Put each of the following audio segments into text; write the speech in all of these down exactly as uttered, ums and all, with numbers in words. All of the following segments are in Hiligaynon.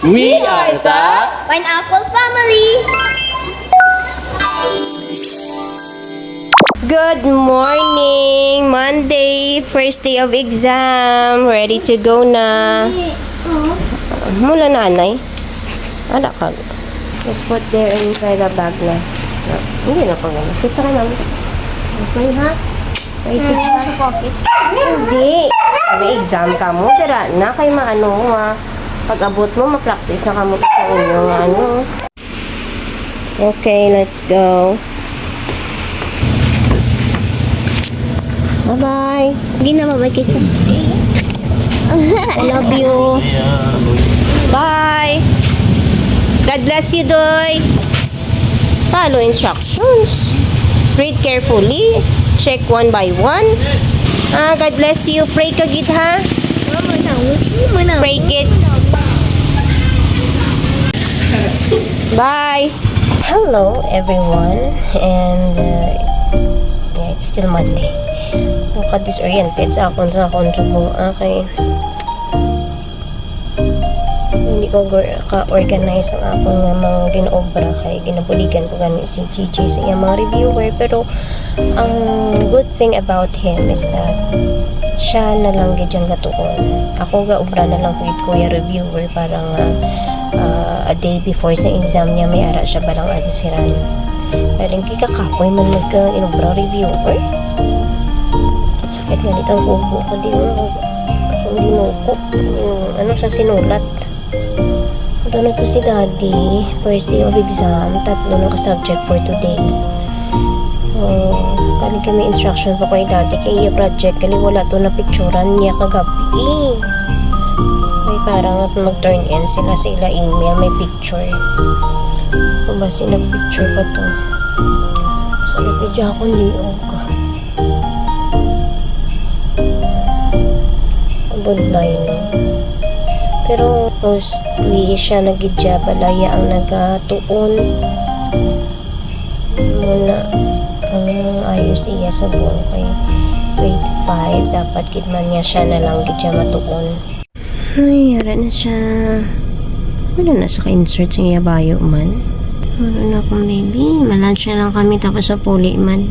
We are the Pineapple Family. Good morning! Monday, first day of exam. Ready to go na. Mula na, anay. Ala ka. Just put there inside the bag na. No, hindi na pag ano. Gusto ka naman. Okay, ha? Wait, hindi. May exam ka mo. Dira na kay maano, ha. Pag-abot mo, ma-practice na kamo sa inyo nga ano. Okay, let's go. Bye-bye. Hindi na, bye-bye, kiss na. I love you. Bye. God bless you, Doy. Follow instructions. Read carefully. Check one by one. Ah, God bless you. Pray ka gid, ha? Pray gid. Bye. Hello, everyone. And, uh, yeah, it's still Monday. Ako ka-disoriented sa akon, sa akon subong. Okay. Hindi ko gor-, ka-organize ang akon nga mga ginaobra kay ginabuligan ko gani si G J sa iyang mga reviewer. Pero ang good thing about him is that siya na lang gid ang gatuon. Ako ga obra na lang ko gid, kuya reviewer, para nga, ah, a day before sa exam niya may ara siya balang answeran. Pero hindi ka kapoy man magka-inobra reviewer. Sakit nga nitang kubo ko, di mo, hindi mo ko. Yung ano sa sinulat. Ito na to si Daddy. First day of exam. Tatlo na ka-subject for today. Oh, kani kami instruction pa kay Daddy kay iya project kani wala to na picturan niya kagabi. May parang at mag-turn in sila sa ila email, may picture. Kung ba sila picture pa to. So, nag-video ako liog. Abot na yun. Pero mostly siya nagidya balaya ang nagatuon. Muna ang ayos iya sa buong kay grade five, dapat gid man niya siya na lang gid siya matuon. Ay, ara na siya. Wala na sa ka-insert sa iya bayo man. Wala na akong baby. Ma-lunch na lang kami tapos mapuli man.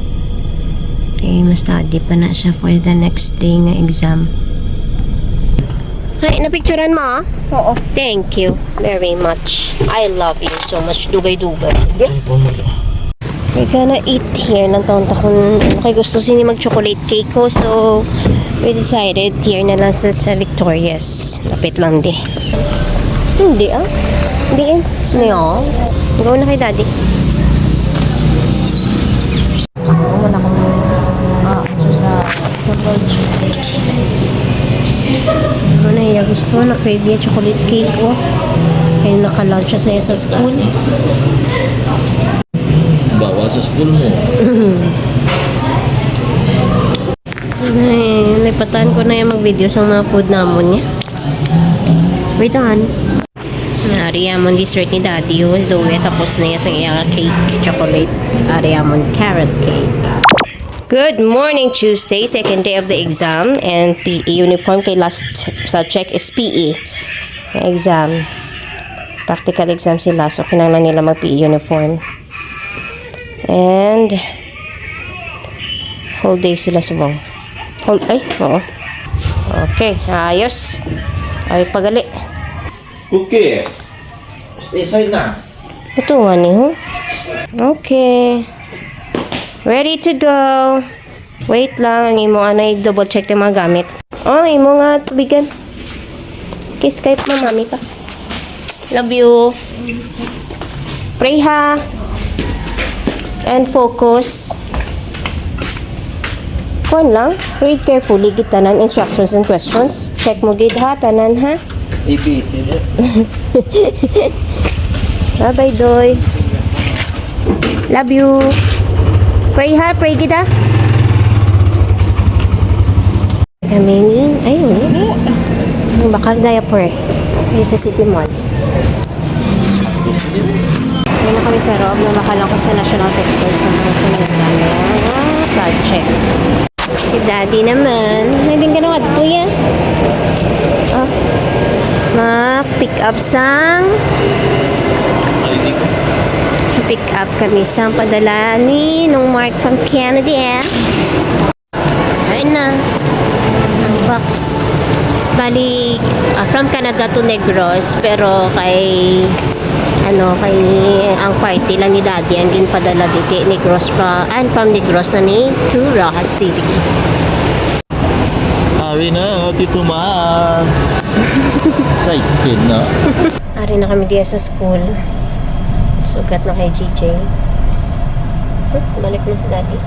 Kay ma-study pa na siya for the next day nga exam. Ay, napicturan mo? Oo. Thank you very much. I love you so much. Dugay-dugay. Cellphone mo to. We're gonna eat here. Nagtaon ta kung ano kay gusto sini mag-chocolate cake ko. So, we decided here na lang sa, sa Victoria's. Lapit lang di. Hindi ah. Hindi eh. Hindi oh. Go na kay daddy. Ako na kung, ah, sa, sa Virgin. Ano na iya gusto? Na-crave iya chocolate cake, oh. Kaya naka-lunch siya sa, sa school. Bawal sa school mo. Ay, lipatan ko na yung mag-video sa mga food namon niya. Wait, han. Ari amon dessert ni Daddy, oh, Zoe, tapos na iya sa iya cake, chocolate. Ari amon carrot cake. Good morning, Tuesday, second day of the exam, and P E uniform kay last subject is P E exam. Practical exam sila, so kinahanglan nila mag-P E uniform. And whole day sila subong. Whole, ay, oo. Okay, ayos. Ay, pagali. Cookies. Stay side na. Ito nga ni, ho? Okay. Ready to go. Wait lang, ang imo anay double check yung mga gamit. Oh, imo nga tubigan. Kiss kay mami pa. Love you. Pray ha. And focus. Kuan lang, read carefully gid tanan instructions and questions. Check mo gid ha, tanan ha. A B C. Bye-bye, Doy. Love you. Pray ha, pray gid ha. Kami ni, ay, wala. Ang bakal diaper. Yung sa City Mall. Ngayon na kami sa Rob, na makala ko sa National Textile sa mga pinagdala. Ah, project. Si Daddy naman. May din ka na, kuya? Oh. Mac. Pick up sang pick up kami sang padala ni Nung Mark from Canada. Ayun na. Ang box. Bali, ah, from Canada to Negros, pero kay, ano, kay ang party lang ni Daddy ang ginpadala dito, Negros from, and from Negros na ni to Roxas City. Ari na, Tito Ma. Excited na. Ari na kami diya sa school. Sugat na kay G J. Hmm, balik na si Daddy.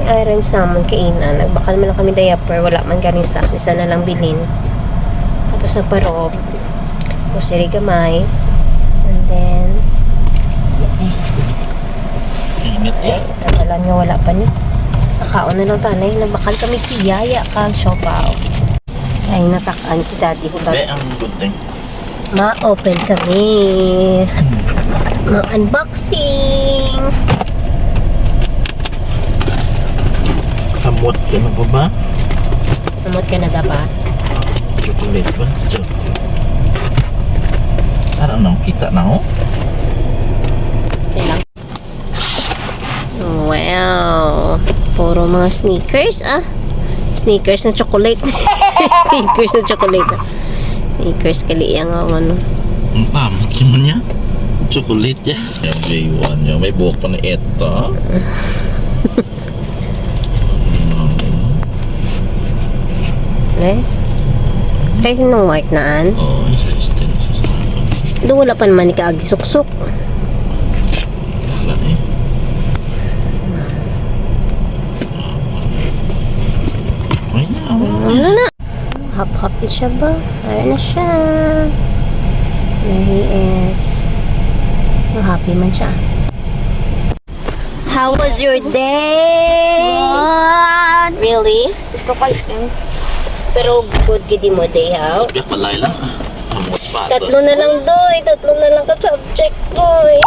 Iron sa amon kay ina. Nagbakal man lang kami diaper. Wala man ganing stocks. Isa na lang bilin. Tapos sa parog, grocery gamay. And then, Init eh. Tabalan nga wala pa ni. Nakaon na lang tanay. Nagbakal kami tiyaya kag siopaw. Ay, natak-an si Daddy ko. Be, ang good thing. Ma-open kami. Ma-unboxing. Kamot ka na pa ba? Amot ka na da ba? Chocolate ba? Chocolate. Parang nang kita na, oh. Kailang. Wow. Puro mga sneakers, ah. Sneakers na chocolate. Sneakers na chocolate. Sneakers kali yang ang ano. Ang tamot naman niya. Chocolate niya. Yung J one niya. May buhok pa na eto. Eh? Kay sinong white naan? Oo, isa, isa, isa, isa. Do wala pa naman ni kaagi suksok. Wala eh. Ay na, wala na. Wala na. Hap-hap siya ba? Ayun na siya. There he is. Oh, happy man siya. How was your day? What? Really? Gusto ko ice cream. Pero good gid mo day, how? Biyak palay lang. Ang patos. Tatlo na lang, Doy. Tatlo na lang ka subject, Doy.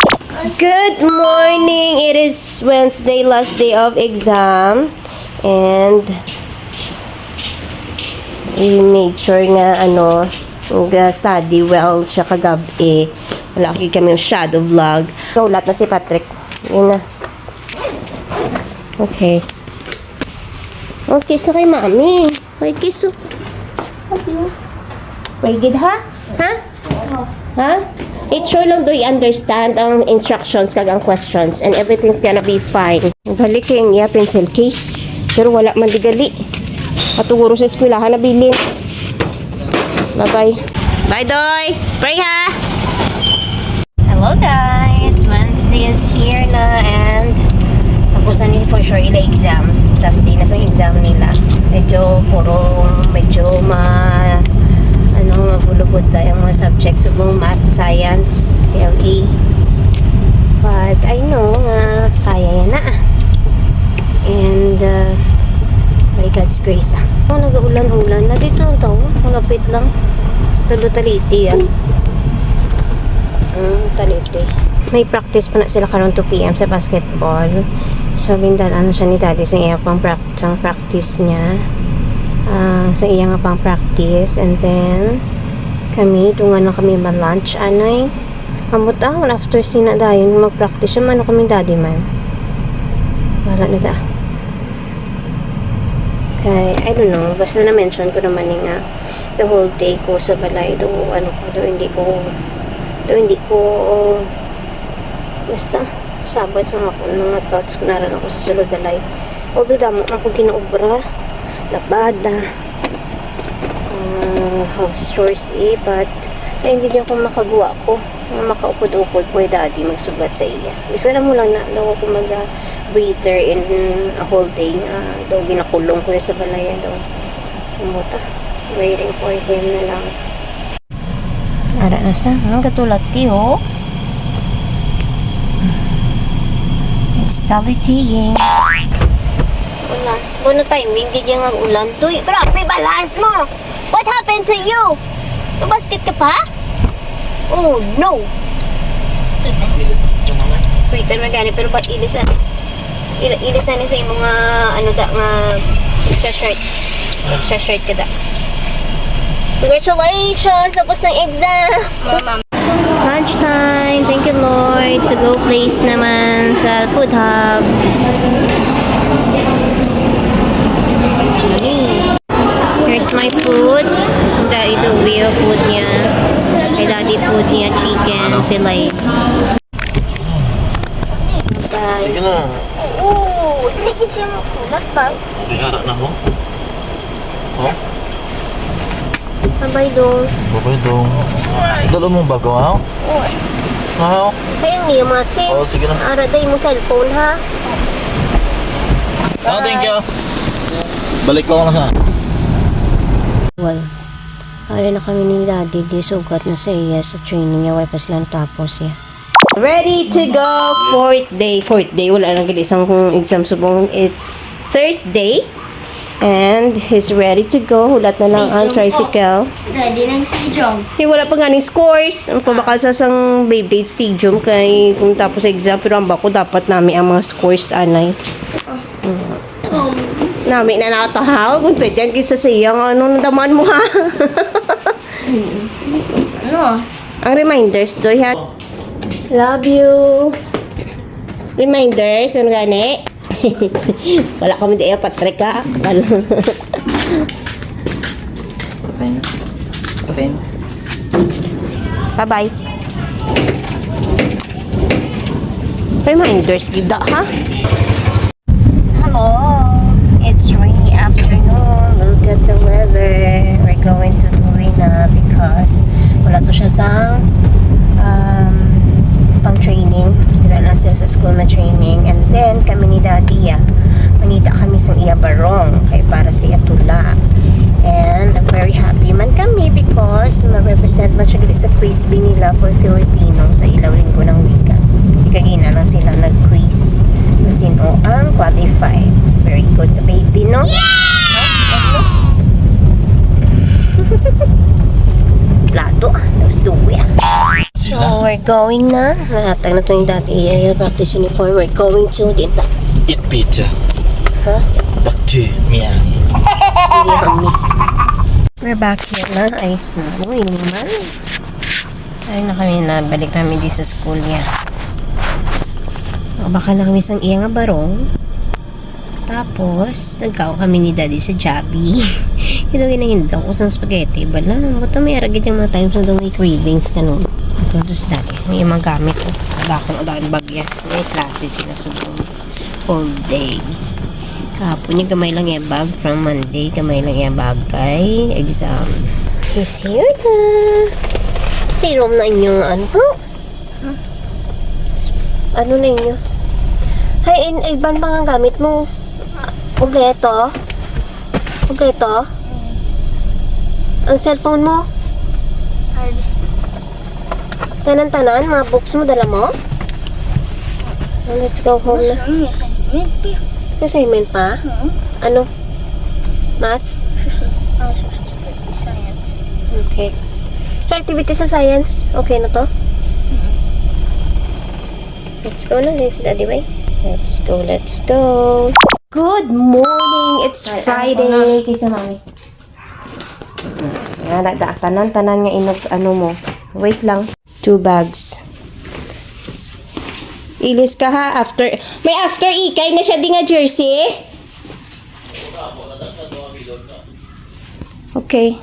Good morning. It is Wednesday, last day of exam. And I made sure nga, ano, nga study well siya kagabi. Wala kay kami shadow vlog. So, lahat na si Patrick. Yun na. Okay. Okay, sa kay Mami. May kiss, oh. Love you. May gid, ha? Ha? Ha? It sure lang do i-understand ang instructions kag ang questions and everything's gonna be fine. Balik kay ang iya pencil case. Pero wala man di gali. Ato guro sa eskwelahan nabilin. Bye-bye. Bye, Doy. Pray, ha? Hello guys! Wednesday is here na and tapusan ni for sure ila exam. Last day na sa exam nila. Medyo puro, medyo ma, ano, mabulubod na yung mga subjects. Subong math, science, T L E. But I know nga kaya yan na. And uh, by God's grace, ah. Oh, nag-ulan-ulan na dito ang tao. Malapit lang. Tulo Taliti, ah. Mm, Taliti. May practice pa na sila karon two P M sa basketball. So, gindalan siya ni Daddy sa iya pang prac-, sa practice niya. Ah, sa iya nga pang practice. And then, kami, dungan na kami ma-lunch, anay. Ambot, ah, after sina dayon, mag-practice siya, man, kami Daddy man. Wala na da. Kay, I don't know, basta na-mention ko naman ni nga, the whole day ko sa balay, do, ano ko, do, hindi ko, do, hindi ko, basta, sabat sa mga, mga thoughts ko, naran ako sa sulod balay. Although, damo na ako ginaobra, labada, ah, house chores, eh, but, naintindihan ko makagawa ko, nga makaupod-upod ko, eh, Daddy, magsugat sa iya. Gusto na mo lang na, daw ako mag, ah, breather in a whole day nga daw ginakulong ko sa balay daw. Ano ta? Waiting for him na lang. Ara na sa, ang katulad ti, oh. It's Tally Tea. Wala. Ano timing, di niya nga ulan. Tuy, grabe, balance mo! What happened to you? Nabasket ka pa? Oh, no! Wait, ano gani, pero ba't ilisan? Il-, ilisan ni sa imo nga, ano da, nga extra short. Extra short ka da. Congratulations! Tapos ng exam! So, lunch time! Thank you, Lord. To go place naman sa food hub. Here's my food. Ang da-, ito, real food niya. Kay daddy food niya, chicken, fillet. Sige na. Oo, hindi ko siya makulat pa. May ara na mo? Oh? Bye-bye, dong. Bye-bye, dong. Dalo mong bago, ha? Oo. Ha? Kaya nga yung mga things. Oh, sige na. Ara, day mo cellphone, ha? Oh, thank you. Balik ko lang sa. Well, ari na kami ni Daddy, di sugat na sa iya sa training niya, way pa sila tapos, ya. Ready to go, fourth day. Fourth day, wala nang gali sang exam subong. It's Thursday. And he's ready to go. Hulat na lang ang tricycle. Ready ng stadium. Hey, wala pa ganing scores. Ang pabakal sa sang Beyblade Stadium kay kung tapos sa exam, pero ang bako dapat nami ang mga scores, anay. Mm. Nami na nakatahaw. Kung pwede yan, kisa sa iyang ano, nadaman mo, ha? Ano? Ang reminders, Doy, ha? Love you. Reminders, ano gani? Wala kami di Patrick, ha? Ano? Open. Open. Bye-bye. Reminders, gida, ha? Hello, it's rainy afternoon. Look at the weather. We're going to Tuwi na because wala to siya sa, um, pang training. Wala na sila sa school na training. And then, kami ni Daddy, ah, mangita kami sa iya barong kay para sa iya tula. And I'm very happy man kami because ma-represent man siya gali sa quiz bee nila for Filipino sa ilaw linggo ng wika. Kagina lang sila nag-quiz. Kung sino ang qualified. Very good, baby, no? Plato, ah. Tapos duwi, ah. So, we're going na. Nahatag na to ni Daddy. Iya, iya, practice uniform. We're going to, din ta. Eat pizza. Ha? Back to Miami. Miami. We're back here na. Ay, ano, inuman. Ay, na kami na. Balik kami di sa school niya. Baka na kami sang iya nga barong. Tapos, nagkaon kami ni Daddy sa Jollibee. Ito, ginahindaw ko sang spaghetti. Bala, ba't may aragid yung mga times na daw may cravings ka nun? Ito, ito si Daddy. May mga gamit, oh. Wala akong daan bag yan. May klase sila subong. Whole day. Kahapon niya gamay lang yung bag. From Monday, gamay lang yung bag kay exam. He's here na. Si Rom na inyong ano? Ano na inyo? Hay, in, iban pa nga gamit mo. Kompleto? Kompleto? Ang cellphone mo? Hard. Tanan-tanan, mga books mo, dala mo? Oh, let's go home na. Gusto niya sa assignment pa. Assignment pa? Oo. Ano? Math? Social, ah, social studies, science. Okay. Sa activity sa science, okay na to? Let's go na, si Daddy Way. Let's go, let's go. Good morning! It's Friday. Kaysa mami. Nga, nagda-, tanan-tanan nga inog, ano mo. Wait lang. Two bags. Ilis ka ha, after. May after ikay na siya di nga jersey? Okay.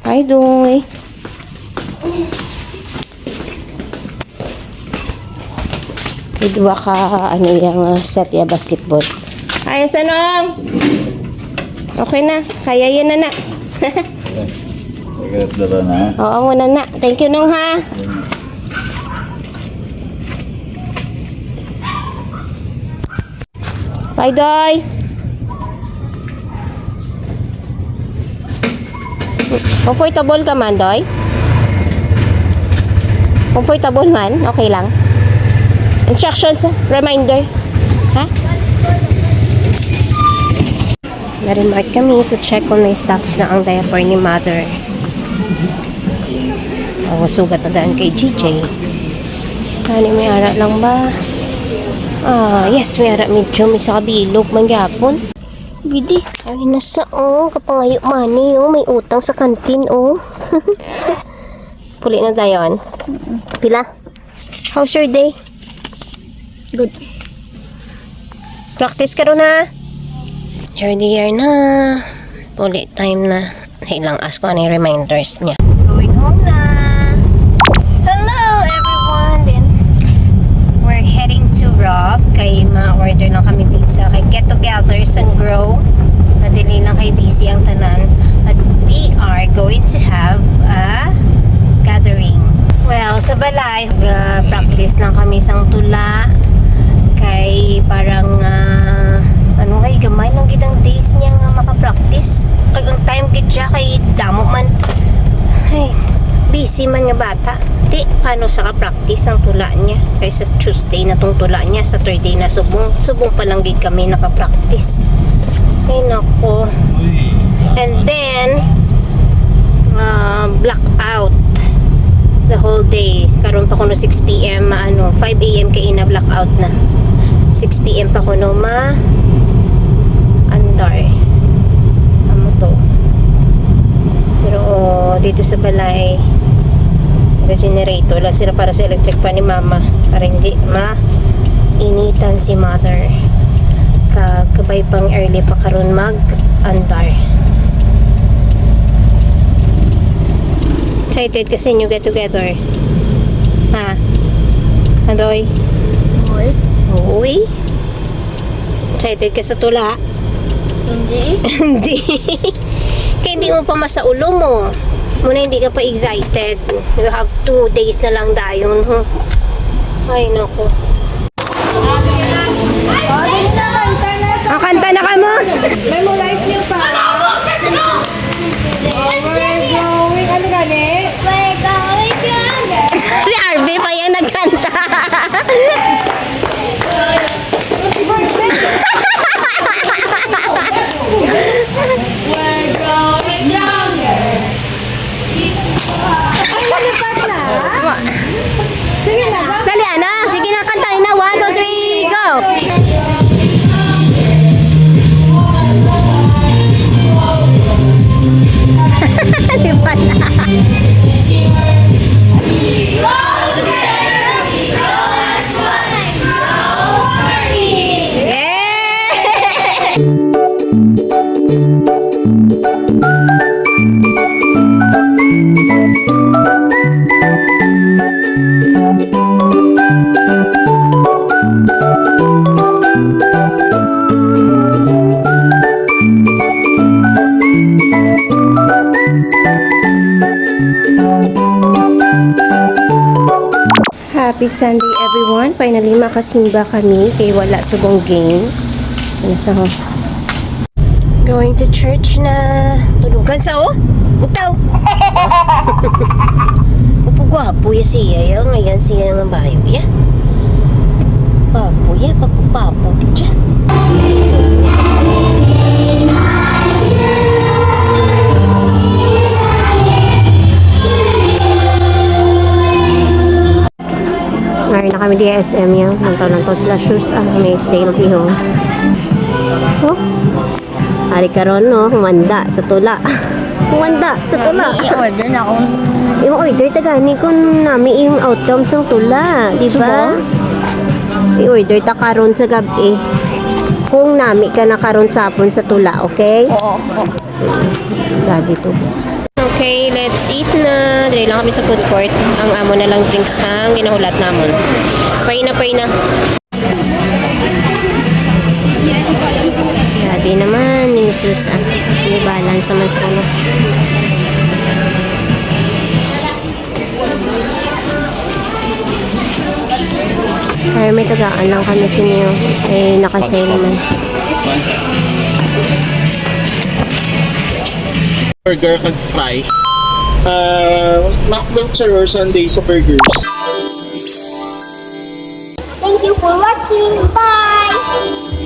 Ay, doy. May duwa ka, ano, yung, uh, set ya basketball. Ay, sa nong? Okay na. Kaya yan na na. Agad dala na. Oo, muna na. Thank you, nong, ha? Bye, Doy. Comfortable ka man, Doy? Comfortable man? Okay lang. Instructions, reminder. Ha? Na-remark kami to check kung may stocks na ang diaper ni mother. Ang sugat na daan kay G J. Kani may ara lang ba? Ah, yes, may ara. Medyo may sa kabilog man gyapon. Bidi. Ay, nasa, oh, kapangayo money, oh, may utang sa kantin, oh. Puli na dayon. Pila? How's your day? Good. Practice ka ron, ha? Here they are na. Puli time na. Ilang as ko ano yung reminders niya. Going home na. Hello, everyone. Then, we're heading to Rob. Kay ma-order lang kami pizza. Kay get together sang grow. Nadili lang kay busy ang tanan. But we are going to have a gathering. Well, sa balay, ga-practice lang kami sang tula. Kay parang, ah, ano kay, gamay lang gid ang days niya nga maka-practice. Kag ang time gid siya kay damo man. Ay, busy man nga bata. Di, paano sa ka-practice ang tula niya? Kay sa Tuesday na tong tula niya, Saturday na subong. Subong pa lang gid kami naka-practice. Ay, nako. And then, ah, blackout the whole day. Karon pa kuno six p m, ano, five a m kay ina blackout na. Six p m pa kuno ma andar. Amo to. Pero dito sa balay, nag-generator lang sila para sa electric fan ni mama. Para hindi ma initan si mother. Kag kabay pang early pa karon mag andar. Excited ka sa inyo get together? Ha? Adoy? Hoy. Uy? Excited ka sa tula? Hindi. Hindi. Kaya hindi mo pa masaulo mo. Muna hindi ka pa excited. You have two days na lang dayon, huh? Ay, nako. Ang kanta na ka mo? Memorize niyo pa. Oh, we're going. Ano gani? We're going to Si Arby pa yan nagkanta. Ay, nalipat na. Sige na, go. Dali, ana. Sige na, kantahin na. One, two, three, go. Di ba na? Happy Sunday, everyone. Finally, makasimba kami kay wala subong game. Ano sa ho? Going to church na. Tulugan sa, oh. Bugtaw. Gwapo-gwapo ya siya, ya. Ngayon siya nga bayo, ya. Papo, ya. Papo-papo, ya. Ngayon na kami di S M yan. Lantaw-lantaw sila shoes. Ah, may sale di ho. Oh. Ari karon, no, humanda sa tula. Humanda sa tula. I-order na akong I-order ta gani kung nami yung outcome sang tula, di ba? Subo? I-order ta karon sa gabi. Kung nami ka na karon sapon sa tula, okay? Oo. Gagi to. Okay, let's eat na. Dali lang kami sa food court. Ang amo na lang drinks ang ginahulat namon. Pay na, pay na. Grabe naman ni Jesus, ah. May balance naman sa ano. Ay, may tagaan lang kami sa inyo. Eh, naka-sale man. Burger kag fry. Ah, McMilk, sir, or Sunday sa burgers? Thank you for watching. Bye!